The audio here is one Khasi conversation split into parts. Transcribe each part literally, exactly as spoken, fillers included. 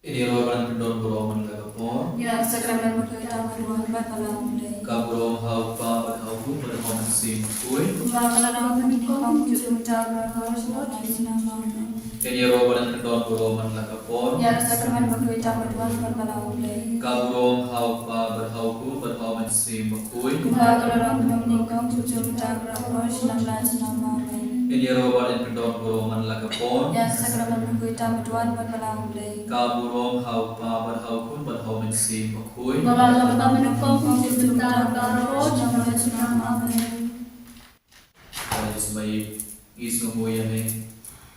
Ïa ïaroh bad ïa kyndon burom man la ka por. Ïa ka sakramen bakhuid tam ban wan bad balang U Blei. Ka burom ha U Kpa bad ha U Khun bad ha U Mynsiem Bakhuid. Kumba ka la long mynnyngkong, kumjuh kumta, kumjuh kumta, kumjuh kumta. Amen. Ïa ïaroh bad ïa kyndon burom man la ka por. Ïa ka sakramen bakhuid tam ban wan bad balang U Blei. Ka burom ha U Kpa bad ha U Khun bad ha U Mynsiem Bakhuid. Kumba ka la long mynnyngkong, kumjuh kumta, kumjuh kumta, kumjuh kumta. Amen. Ïa ïaroh bad ïa kyndon burom man la ka por. Ïa ka sakramen bakhuid tam ban wan bad balang U Blei. Ka burom ha U Kpa bad ha U Khun bad ha U Mynsiem Bakhuid. Kumba ka la long mynnyngkong, kumjuh kumta, kumjuh kumta, kumjuh kumta. Amen. Ka jingïaseng ngi sngewbha ïa me.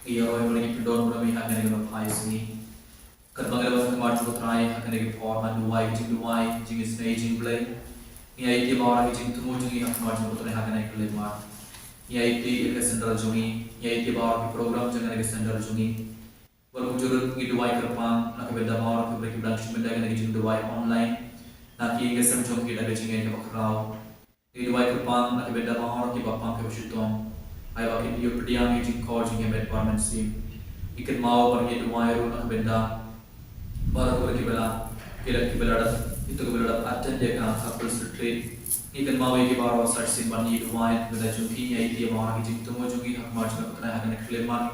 Ngi ïaroh bad ngi kyndon burom ïa me ha kane ka phai sngi. Katba ngi dang wan ha khmat jong U Trai ha kane ka por ban duwai, jingduwai, jingisynei, jingblei. Ngi aiti baroh ki jingthmu jong ngi ha khmat jong U Trai ha kane ka khyllipmat. Ngi aiti ïa ka sender jong ngi, ngi aiti baroh ki program jong kane ka sender jong ngi. Bad kumjuh ruh ngi duwai kyrpang na ka bynta baroh ki briew kiba dang sngewbha ïa kane ka jingduwai online. Na ki ïing ki sem jong ki da ka jingngeit kaba khraw. Ngi duwai kyrpang na ka bynta baroh kiba pang kiba shitom. Ai ba kin ïoh pdiang ïa ka jingkhor jong ngi, met bad mynsiem. Ngi kynmaw bad ngi duwai ruh na ka bynta baroh kiba la, kiba la, kiba la dep, kito kiba la dep attend ïa ka couples retreat. Ngi kynmaw ïa ki baroh sa shisien bad ngi duwai na ka bynta jong ki, ngi aiti ïa baroh ki jingthmu jong ki ha khmat jong U Trai ha kane ka khyllipmat.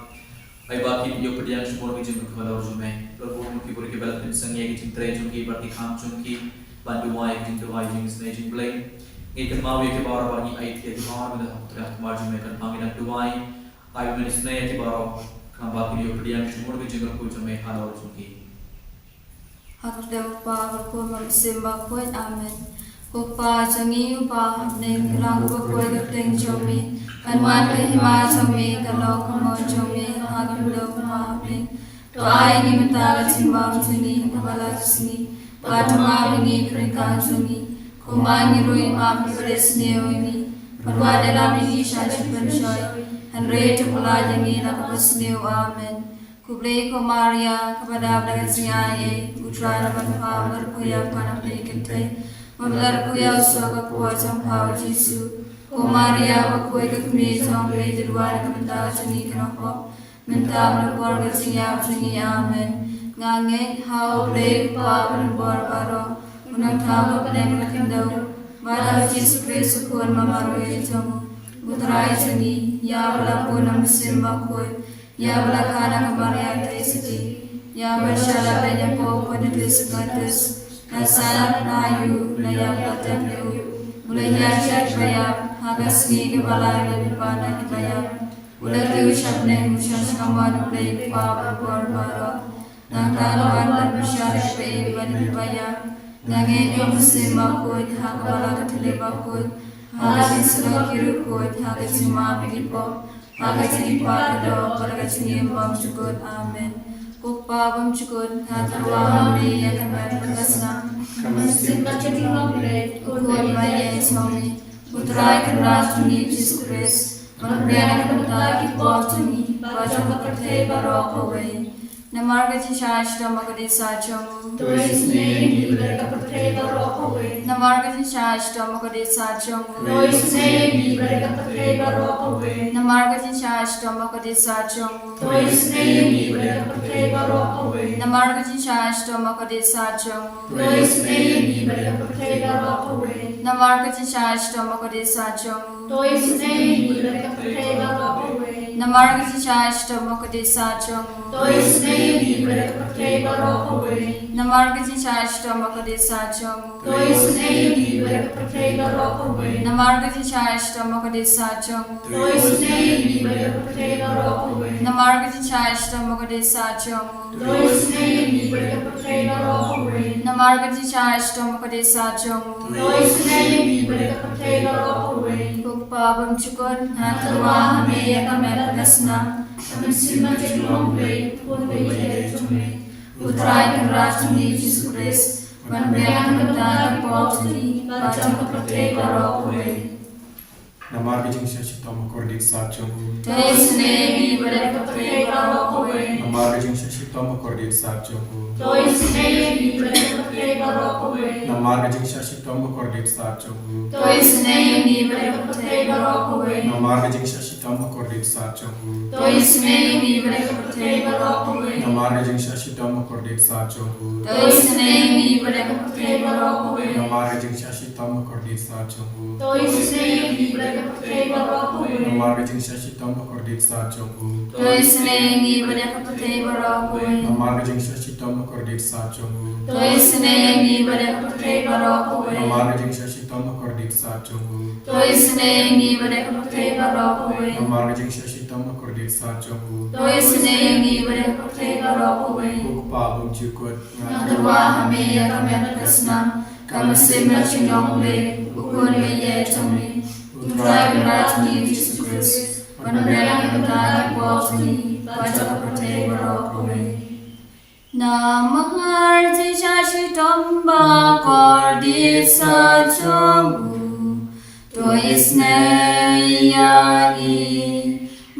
Ai ba kin ïoh pdiang shibun ki jingkyrkhu halor jong me. Lor bun ki briew kiba la pynsangeh ïa ki jingtrei jong ki bad ki kam jong ki ban duwai, ki jingduwai, jingisynei, jingblei. Ngi kynmaw ïa ki baroh bad ngi aiti ïa ki baroh ha U Trai ha khmat jong me, katba ngi dang duwai. Ai ba men isynei ïa ki baroh, khnang ba kin ïoh pdiang shibun ki jingkyrkhu jong me halor jong ki. Ha ka kyrteng U Kpa, bad U Khun, bad U Mynsiem Bakhuid. Amen. Ko Kpa jong ngi uba ha bneng, ka long kaba khuid ka kyrteng jong me. Kan wan ka hima jong me, kan long ka mon jong me ha ka khyndew kumba ha bneng. To ai ngi mynta ka jingbam jong ngi kaba la ka sngi. Bad to map ïa ngi ki ryngkang jong ngi, kumba ngi ruh ngi map ïa kiba sniew ïa ngi. Bad wat ïalam ïa ngi sha jingpynshoi, hynrei to pyllait ïa ngi na kaba sniew. Amen. Khublei ko Maria, kaba dap da ka jingaiei, U Trai u don bad pha, me la kyrkhu ïa pha na ki kynthei, bad me la kyrkhu ïa u soh ka por jong pha U Jisu. Ko Maria bakhuid, ka kmie jong U Blei, to duwai ïa ngi ki bynta jong ngi ki nongpop, mynta bad ha ka por ka jingïap jong ngi. Amen. Nga ngeit ha U Blei U Kpa uba don bor baroh, u nongthaw ka bneng bad ka khyndew, bad ha U Jisu Khrist U Khun ba marwei jong u, U Trai jong ngi, ïa uba la bun na U Mynsiem Bakhuid, ïa uba la kha na ka Maria Theisotti, ïa uba la shah lap da u Pontius Pilatus, la sahnarphna ïa u, la ïap, la tep ïa u, u la hiar sha kiba ïap, ha ka sngi kaba lai u la leit pat na kiba ïap, u la kiew sha bneng, u shong sha kamon U Blei U Kpa uba don bor baroh. Nangta u la wan ban pynshai ïa kiba im bad ïa kiba ïap. Nga ngeit ïa U Mynsiem Bakhuid, ha ka balang Katholik bakhuid, ha ka jingsyllok ki riewkhuid, ha ka jingmap ïa ki pop, ha ka jingpyrkhat ka doh, bad ha ka jingim bymjukut. Amen. Ko Kpa bymjukut, nga tyrwa ha me ïa ka met bad ka snam. Ka mynsiem bad ka jinglong U Blei, U Khun ba ïeit jong me, U Trai Kynrad jong ngi U Jisu Khrist, ban pynbiang na ka bynta ki pop jong ngi bad jong ka pyrthei baroh kawei. Namar ka jingshah shitom ba kordit sah jong u, to isynei ïa ngi bad ïa ka pyrthei baroh kawei. Namar ka jingshah shitom ba kordit sah jong u, to isynei ïa ngi bad ïa ka pyrthei baroh kawei. Namar ka jingshah shitom ba kordit sah jong u, to isynei ïa ngi bad ïa ka pyrthei baroh kawei. Namar ka jingshah shitom ba kordit sah jong u, to isynei ïa ngi bad ïa ka pyrthei baroh kawei. Namar ka jingshah shitom ba kordit sah jong u, to isynei ïa ngi bad ïa ka pyrthei baroh kawei. Namar ka jingshah shitom ba kordit sah jong u, to isynei ïa ngi bad ïa ka pyrthei baroh kawei. Namar ka jingshah shitom ba kordit sah jong u, to isynei ïa ngi bad ïa ka pyrthei baroh kawei. Namar ka jingshah shitom ba kordit sah jong u, to isynei ïa ngi bad ïa ka pyrthei baroh kawei. Namar ka jingshah shitom ba kordit sah jong u, to isynei ïa ngi bad ïa ka pyrthei baroh kawei. Namar ka jingshah shitom ba kordit sah jong u, to isynei ïa ngi bad ïa ka pyrthei baroh kawei. Ko Kpa bymjukut, nga tyrwa ha me ïa ka met bad ka snam. Ka mynsiem bad ka jinglong U Blei, U Khun ba ïeit jong me, U Trai Kynrad jong ngi U Jisu Khrist, ban pynbiang na ka bynta ki pop jong ngi bad jong ka pyrthei baroh kawei. Namar ka jingshah shitom ba kordit sah jong u, to isynei ïa ngi bad ïa ka pyrthei baroh kawei. Namar ka jingshah shitom ba kordit sah jong u, to isynei ïa ngi bad ïa ka pyrthei baroh kawei. Namar ka jingshah shitom ba kordit sah jong u, to isynei ïa ngi bad ïa ka pyrthei baroh kawei. Namar ka jingshah shitom ba kordit sah jong u, to isynei ïa ngi bad ïa ka pyrthei baroh kawei. Namar ka jingshah shitom bakordit sat jong u. To isynei ïa ngi bad ïa ka pyrthei baroh kawei. Namar ka jingshah shitom bakordit sat jong u. To isynei ïa ngi bad ïa ka pyrthei baroh kawei. Namar ka jingshah shitom bakordit sat jong u. To isynei ïa ngi bad ïa ka pyrthei baroh kawei. Namar ka jingshah shitom bakordit sat jong u. To isynei ïa ngi bad ïa ka pyrthei baroh kawei. Namar ka jingshah shitom bakordit sat jong u. To isynei ïa ngi bad ïa ka pyrthei baroh kawei. Namar ka jingshah shitom bakordit sat jong u. To isynei ïa ngi bad ïa ka pyrthei baroh kawei. Ko Kpa bymjukut, nga tyrwa ha me ïa ka met bad ka snam, ka mynsiem bad ka jinglong U Blei, U Khun baieit jong me, U Trai Kynrad jong ngi Jisu Khrist, ban pynbiang ïa ka bynta ki pop jong ngi bad jong ka pyrthei baroh kawei. Namar jingshah shitom bakordit sat jong u, to isynei ïa ngi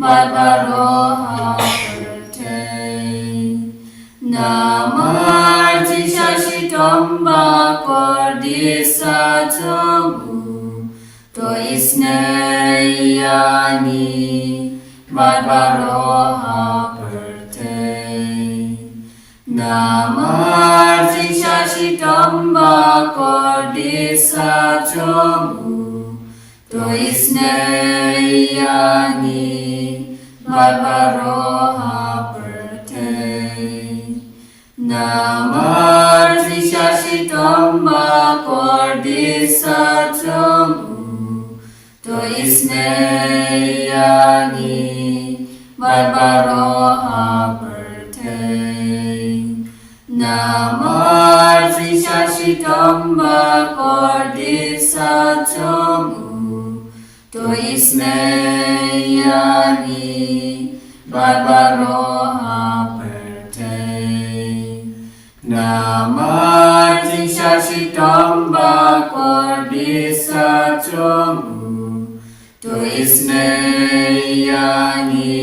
bad baroh ha pyrthei. Namar jingshah shitom bakordit sat jong u, to isynei ïa ngi bad baroh ha pyrthei. Namar jingshah shitom bakordit sat jong u, to isynei ïa ngi bad baroh ha pyrthei. Namar jingshah shitom bakordit sat jong u, to isynei ïa ngi bad baroh ha pyrthei. Namar jingshah shitom bakordit sat jong u, to isynei ïa ngi bad baroh ha pyrthei. Namar jingshah shitom bakordit sat jong u, to isynei ïa ngi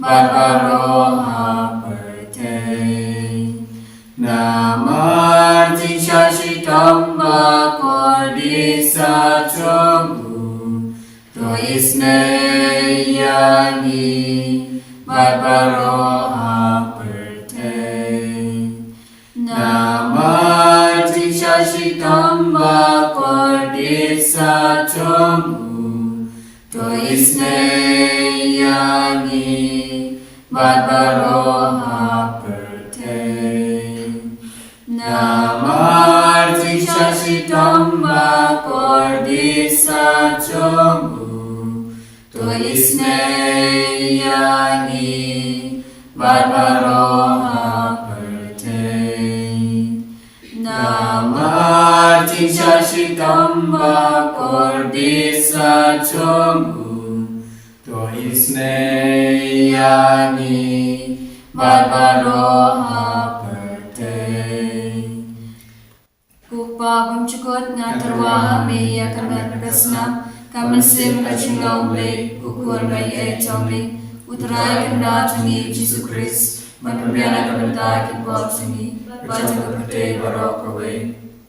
bad baroh ha pyrthei. Namar jingshah shitom bakordit sat jong u, to isynei ïa ngi bad baroh ha pyrthei. Namar jingshah shitom bakordit sat jong u, to isynei ïa ngi bad baroh ha pyrthei. Namar jingshah shitom bakordit sat jong u, to isynei ïa ngi bad baroh ha pyrthei. Namar jingshah shitom bakordit sat jong u, to isynei ïa ngi bad baroh ha pyrthei. Ko Kpa bymjukut, nga tyrwa ha me ïa ka met bad ka snam, ka mynsiem bad ka jinglong U Blei, U Khun baieit jong me, U Trai Kynrad jong ngi Jisu Khrist, ban pynbiang ïa ka bynta ki pop jong ngi bad jong ka pyrthei baroh kawei.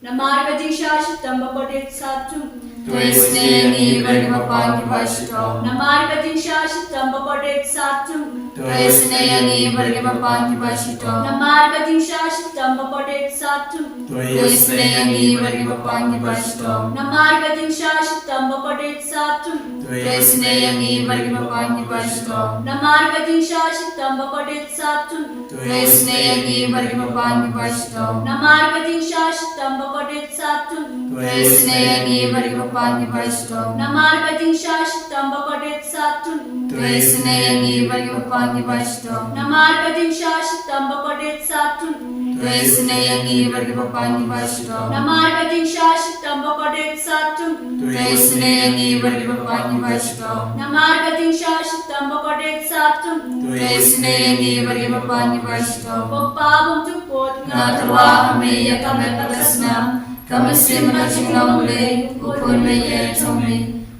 Namar ka jingshah shitom bakordit sat jong u, to isynei ïa ngi bad ïa ki bapang kiba shitom. Namar ka jingshah shitom bakordit sat jong u, to isynei ïa ngi bad ïa ki bapang kiba shitom. Namar ka jingshah shitom bakordit sat jong u, to isynei ïa ngi bad ïa ki bapang kiba shitom. Namar ka jingshah shitom bakordit sat jong u, to isynei ïa ngi bad ïa ki bapang kiba shitom. Namar ka jingshah shitom bakordit sat jong u, to isynei ïa ngi bad ïa ki bapang kiba shitom. Namar ka jingshah shitom bakordit sat jong u, to isynei ïa ngi bad ïa ki bapang kiba shitom. Namar ka jingshah shitom bakordit sat jong u, to isynei ïa ngi bad ïa ki bapang kiba shitom. Namar ka jingshah shitom bakordit sat jong u, to isynei ïa ngi bad ïa ki bapang kiba shitom. Namar ka jingshah shitom bakordit sat jong u, to isynei ïa ngi bad ïa ki bapang kiba shitom. Namar ka jingshah shitom bakordit sat jong u, to isynei ïa ngi bad ïa ki bapang kiba shitom. Ko Kpa bymjukut, nga tyrwa ha me ïa ka met bad ka snam, ka mynsiem bad ka jinglong U Blei, U Khun baieit jong me,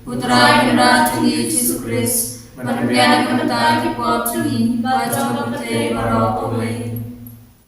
U Trai Kynrad jong ngi Jisu Khrist, ban pynbiang ïa ka bynta ki pop jong ngi bad jong ka pyrthei baroh kawei.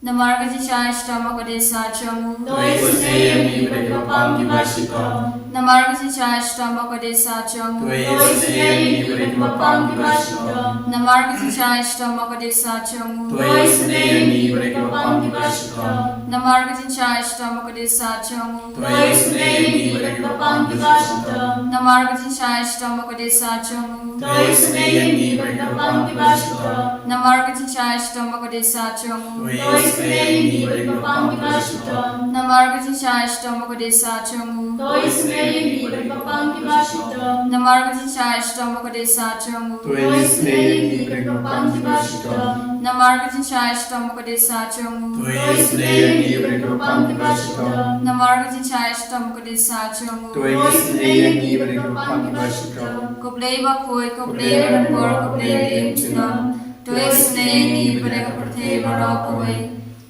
Namar ka jingshah shitom bakordit sat jong u, to isynei ïa ngi bad ïa ki bapang kiba shitom. Namar ka jingshai shitom ba ka dei sat jong u. To isynei ïa ngi bad ïa kiba pang kiba shitom. Namar ka jingshai shitom ba ka dei sat jong u. To isynei ïa ngi bad ïa kiba pang kiba shitom. Namar ka jingshai shitom ba ka dei sat jong u. To isynei ïa ngi bad ïa kiba pang kiba shitom. Namar ka jingshai shitom ba ka dei sat jong u. To isynei ïa ngi bad ïa kiba pang kiba shitom. Namar ka jingshai shitom ba ka dei sat jong u. To isynei ïa ngi bad ïa kiba pang kiba shitom. Namar ka jingshai shitom ba ka dei sat jong u. To isynei ïa ngi bad ïa kiba pang kiba shitom. Namar ka jingshai shitom ba ka dei sat jong u. To isynei ïa ngi bad ïa kiba pang kiba shitom. Namar ka jingshai shitom ba ka dei sat jong u. To isynei ïa ngi bad ïa kiba pang kiba shitom. Namar ka jingshai shitom ba ka dei sat jong u. To isynei ïa ngi bad ïa kiba pang kiba shitom. Ko Blei bakhuid, ko Blei ba don bor, ko Blei ba im junom. To isynei ïa ngi bad ïa ka pyrthei baroh kawei.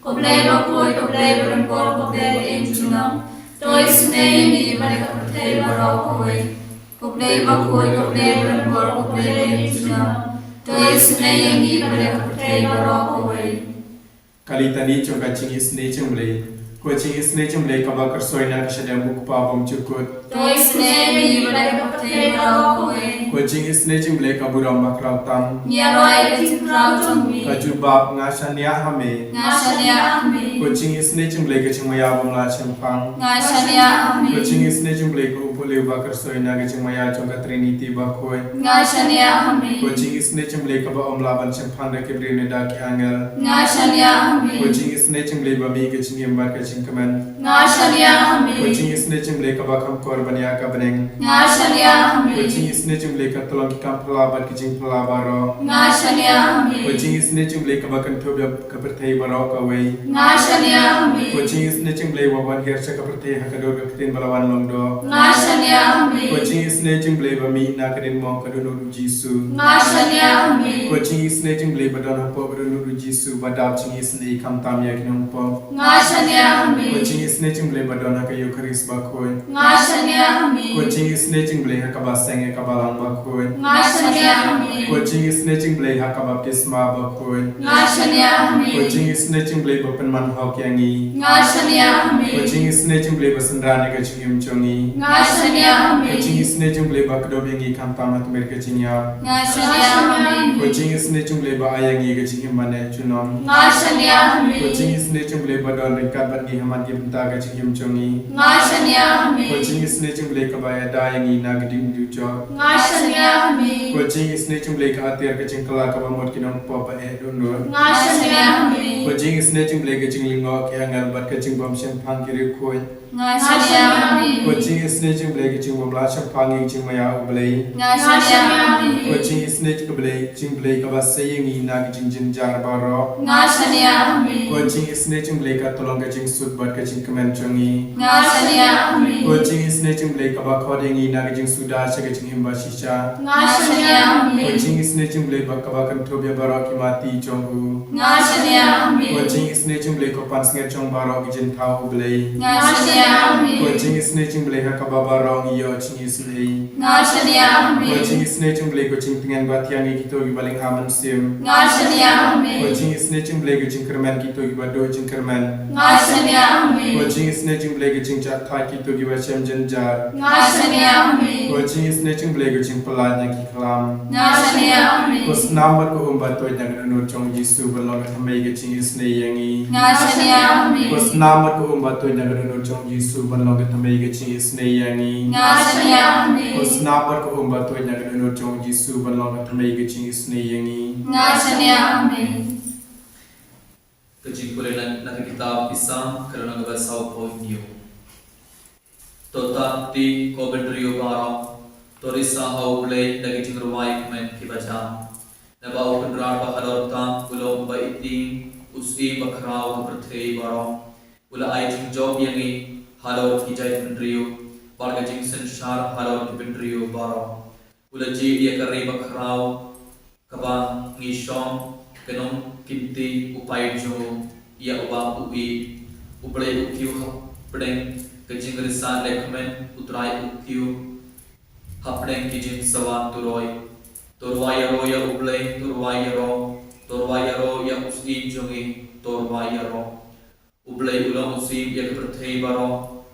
Ko Blei bakhuid, ko Blei ba don bor, ko Blei ba im junom. To isynei ïa ngi bad ïa ka pyrthei baroh kawei. Ko Blei bakhuid, ko Blei ba don bor, ko Blei ba im junom. To isynei ïa ngi bad ïa ka pyrthei baroh kawei. Ka litani jong ka jingisynei jong U Blei. Ko jingisynei jong U Blei kaba kyrshoi na ka shadem U Kpa bymjukut. To isynei ïa ngi bad ïa ka pyrthei baroh kawei. Ko jingisynei jong U Blei ka burom bakhraw tam. Ngi ïaroh ïa ka jingkhraw jong me. Ka jubab, nga shaniah ha me. Nga shaniah ha me. Ko jingisynei jong U Blei ka jingmaïa bym lah shemphang. Nga shaniah ha me. Ko jingisynei jong U Blei ka u puliw ba kyrshoi na ka jingmaïa jong ka Trinity bakhuid. Nga shaniah ha me. Ko jingisynei jong U Blei kaba ym lah ban shemphang da ki briew ne da ki angel. Nga shaniah ha me. Ko jingisynei jong U Blei ba mih ka jingim bad ka jingkmen. Nga shaniah ha me. Ko jingisynei jong U Blei kaba kham kor ban ïa ka bneng. Nga shaniah ha me. Ko jingisynei jong U Blei ka tyllong ki kam phylla bad ki jingphylla baroh. Nga shaniah ha me. Ko jingisynei jong U Blei kaba kynthup ïa ka pyrthei baroh kawei. Nga shaniah ha me. Ko jingisynei jong U Blei uba wan hiar sha ka pyrthei ha ka dur ka ktien ba la wan long doh. Nga shaniah ha me. Ko jingisynei jong U Blei ba mih na ka dien mong ka dohnud U Jisu. Nga shaniah ha me. Ko jingisynei jong U Blei ba don hapoh ka dohnud U Jisu ba dap jingisynei khamtam ïa ki nongpop. Nga shaniah ha me. Ko jingisynei jong U Blei ba don ha ka Eukharist bakhuid. Nga shaniah ha me. Ko jingisynei jong U Blei ha kaba seng ïa ka balang bakhuid. Nga shaniah ha me. Ko jingisynei jong U Blei ha ka baptisma bakhuid. Nga shaniah ha me. Ko jingisynei jong U Blei ba pynman hok ïa ngi. Nga shaniah ha me. Ko jingisynei jong U Blei ba synran ïa ka jingim jong ngi. Nga shaniah ha me. Ko jingisynei jong U Blei ba kdup ïa ngi khamtam ha tmier ka jingïap. Nga shaniah ha me. Ko jingisynei jong U Blei ba ai ïa ngi ka jingim ba neh junom. Nga shaniah ha me. Ko jingisynei jong U Blei ba don ryngkat bad ngi ha man ki bynta ka jingim jong ngi. Nga shaniah ha me. Ko jingisynei jong U Blei kaba ïada ïa ngi na ka ding dujok. Nga shaniah ha me. Ko jingisynei jong U Blei ka atiar ka jingkylla kaba mut ki nongpop ba eh dohnud. Nga shaniah ha me. Ko jingisynei jong U Blei ka jinglyngngoh ki angel bad ka jingbymshemphang ki riewkhuid. Nga shaniah ha me. Ko jingisynei jong U Blei ka jingbymlah shemphang ïa ka jingmaïa U Blei. Nga shaniah ha me. Ko jingisynei jong U Blei, jong U Blei kaba sei ïa ngi na ka jingjynjar baroh. Nga shaniah ha me. Ko jingisynei jong U Blei ka tyllong ka jingsuk bad ka jingkmen jong ngi. Nga shaniah ha me. Ko jingisynei jong U Blei kaba khot ïa ngi na ka jingsuda sha ka jingim bashisha. Nga shaniah ha me. Ko jingisynei jong U Blei ba kaba kynthup ïa baroh ki mati jong u. Nga shaniah ha me. Ko jingisynei jong U Blei ko pansngiat jong baroh ki jingthaw U Blei. Nga shaniah ha me. Ko jingisynei jong U Blei ha kaba baroh ngi ïoh jingisynei. Nga shaniah ha me. Ko jingisynei jong U Blei ko jingtngen ba thiang ïa kito kiba lyngha mynsiem. Nga shaniah ha me. Ko jingisynei jong U Blei ko jingkyrmen kito kiba duh jingkyrmen. Nga shaniah ha me. Ko jingisynei jong U Blei ko jingjahthait kito kiba shem jynjar. Nga shaniah ha me. Ko jingisynei jong U Blei ko jingpyllait na ki khlam. Nga shaniah ha me. Ko snam bad ko um ba tuid na ka dohnud jong U Jisu ban long ka thymmei ka jingisynei ïa ngi. Nga shaniah ha me. Ko snam bad ko um ba tuid na ka dohnud jong U Jisu ban long ka thymmei ka jingisynei ïa ngi. Nga shaniah ha me. Ko snam bad ko um ba tuid na ka dohnud jong U Jisu ban long ka thymmei ka jingisynei ïa ngi. Nga shaniah ha me. Ka jingpule na, na ka kitab Ki Salm, ka lynnong kaba sawphew hynñiew. To tad kti ko bynriew baroh, to risa ha U Blei da ki jingrwai kmen kiba jam. Naba U Kynrad ba halor tam u long uba iti, u Syiem bakhraw ka pyrthei baroh. U la ai jingjop ïa ngi halor ki jaitbynriew, bad ka jingsynshar halor ki bynriew baroh. U la jied ïa ka ri bakhraw kaba ngi shong, ka nongkynti u paid jong u, ïa uba u ïeit. U Blei u kiew hapdeng ka jingrisa lehkmen, U Trai u kiew hapdeng ki jingsawa turoi. To rwai ïaroh ïa U Blei, to rwai ïaroh, to rwai ïaroh ïa u Syiem jong ngi, to rwai ïaroh. U Blei u long u Syiem ïa ka pyrthei baroh.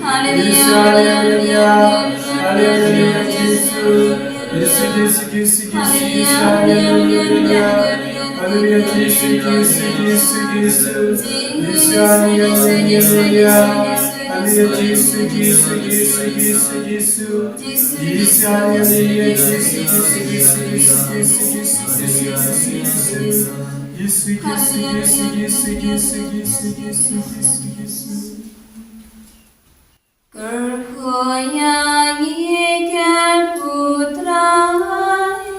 Hallelujah, hallelujah, hallelujah, Jesus. Yesu, Yesu, Yesu, Yesu, Yesu, haleluya, haleluya, haleluya, Yesu, Yesu, Yesu, Yesu, Yesu, haleluya, haleluya, haleluya, Yesu, Yesu, Yesu, Yesu, Yesu, Yesu, haleluya, Yesu, Yesu, Yesu, Yesu, Yesu, Yesu, Yesu, Yesu, Yesu, Yesu, Yesu, Yesu, Yesu, Yesu, Yesu. Kyrkhu ïa ngi, kyrkhu Trai.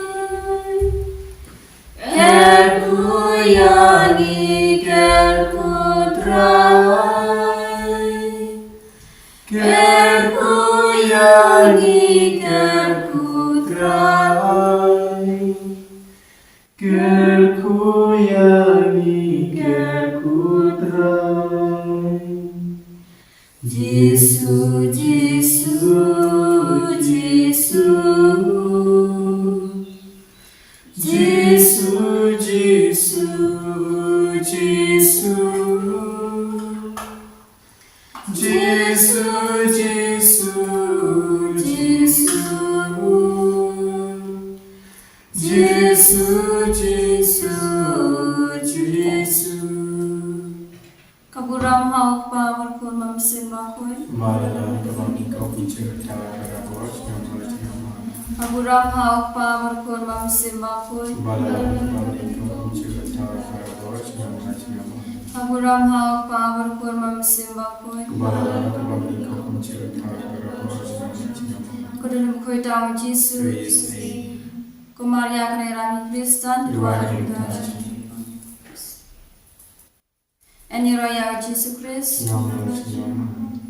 Kyrkhu ïa ngi, kyrkhu Trai. Kyrkhu ïa ngi, kyrkhu Trai. Kyrkhu ïa ngi, kyrkhu Trai. Jisu, Jisu, Jisu. Jisu, Jisu, Jisu. Jisu, Jisu, Jisu. Jisu, Jisu, Jisu. Ka burom ha u Kpa bad u Khun bad u Mynsiem Bakhuid. Ba la dang ka bang ïa ka, kum shi katta ka la ka bor, sha mar sha mar. Ka burom ha u Kpa bad u Khun bad u Mynsiem Bakhuid. Ba la dang ka bang ïa ka, kum shi katta ka la ka bor, sha mar sha mar. Ka burom ha u Kpa bad u Khun bad u Mynsiem Bakhuid. Ba la dang ka bang ïa ka, kum shi katta ka la ka bor, sha mar sha mar. Ka dohnud bakhuid tam u Jisu. Praise the Lord. Ko Maria kane ka rani Khristan, duwai ïa ngi ki dohnud. Yn ïaroh ïa u Jisu Khrist. Namar jong ngi.